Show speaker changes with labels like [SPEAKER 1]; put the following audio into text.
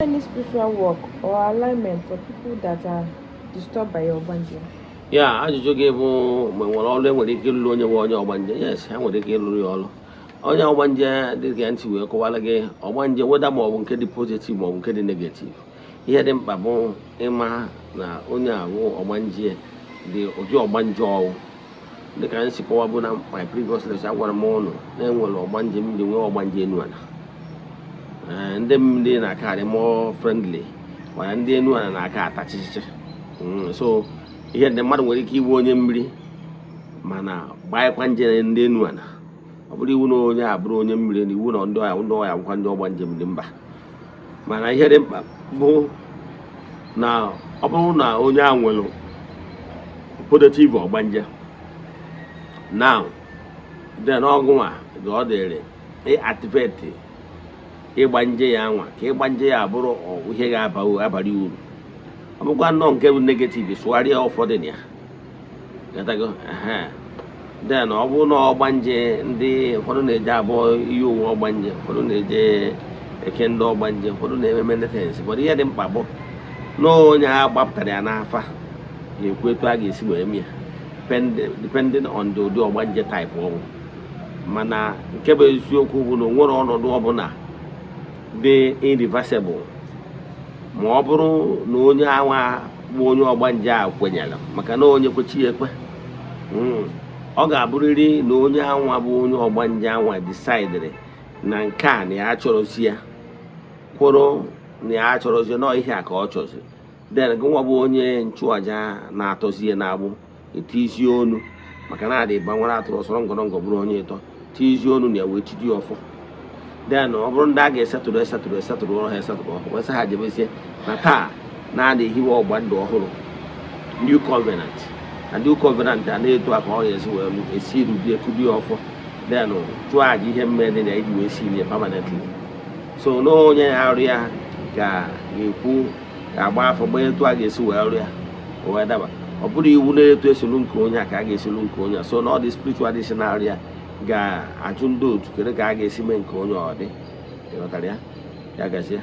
[SPEAKER 1] Any spiritual work or alignment for people that are disturbed by ogbanje?
[SPEAKER 2] Ya, ajụjụ gị bụ ma nwere ọrụ enwere ike ịlụrụ onye bụ onye ọgbanje. Yes, ha nwere ike ịlụrụ ya ọrụ. Onye ọgbanje, dịka ntị wee kọwara gị, ọgbanje weda ma ọ bụ nke dị positive ma ọ bụ nke dị negative, ihe dị mkpa bụ ịma na onye a bụ ọgbanje dị ụdị ọgbanje ọwụ. Dịka m si kọwa bụ na my previous lecture, agwara m ụnụ na enwere ọgbanje mmiri, nwee ọgbanje enu ala. Ee, ndị mmiri na-aka adị more friendly, mana ndị enu ala na-aka atachichichi. So ihe ndị mmadụ nwere ike iwu onye mmiri mana gbanyekwa nje ndị enu ala, ọ bụrụ iwu na onye a bụrụ onye mmiri na iwu na ndị ọya bụkwa ndị ọgbanje mmiri, mba. Mana ihe dị mkpa bụ na ọ bụrụ na onye a nwere positive ọgbanje now, then ọgụnwa ga ọ dịrị activate ịgba nje ya anwa ka ịgba nje ya abụrụ ihe ga-aba abalị uru. Ọ bụkwa nnọọ nke bụ negative, sụgharịa ụfọdụ na ya gatago. Ehe, then ọ bụrụ na ọgbanje ndị ụfọdụ na-eje abụọ ihe onwe ọgbanje, ụfọdụ na-eje eke ndị ọgbanje, ụfọdụ na-eme many things, but ihe dị mkpa bụ na onye a gbapụtara ya n'afa ga-ekwu etu a ga-esi wee mee ya, depending on the ụdị ọgbanje type ọ bụ. Mana nke bụ eziokwu bụ na o nwere ọnọdụ ọbụla dị irreversible ma ọ bụrụ na onye anwa bụ onye ọgbanje a kwenyere, maka na onye kwechi ya ekwe. Ọ ga-abụrịrị na onye anwa bụ onye ọgbanje anwa decidịrị na nke a na ya chọrọzi, ya kwụrụ na ya chọrọzi nọọ ihe a ka ọ chọzi. Then gị nwa bụ onye nchụaja na-atọzi ya n'agbụ, etizie onu, maka na adị gbanwere atụrụ sọrọ ngọrọngọ bụrụ onye ịtọ tizie onu na ya wee tidi ọfọ. Then ọ bụrụ ndị a ga-esetụrụ esetụrụ esetụrụ ọrụ ha esetụrụ ọhụrụ, wee sị ha jebezie na taa na-ada ehiwe ọgba ndụ ọhụrụ, new covenant. Na new covenant a na-eto a ka ọ ga-esi wee esi rubie kubie ọfọ, then chụọ aja ihe mmeri na iji wee si ya permanently. So na onye ya arụ ya ga-ekwu, ga-agba afọ gbaa etu a ga-esi wee rụ ya o wee daba. Ọ bụrụ iwu na-etu esilu nke onye a ka a ga-esilu nke onye a. So na ọ dị spiritual na-arụ ya ga-ajụ ndị otu kedu ka a ga-esi mee nke onye ọ dị. Ịghọtara ya? Ya gazie.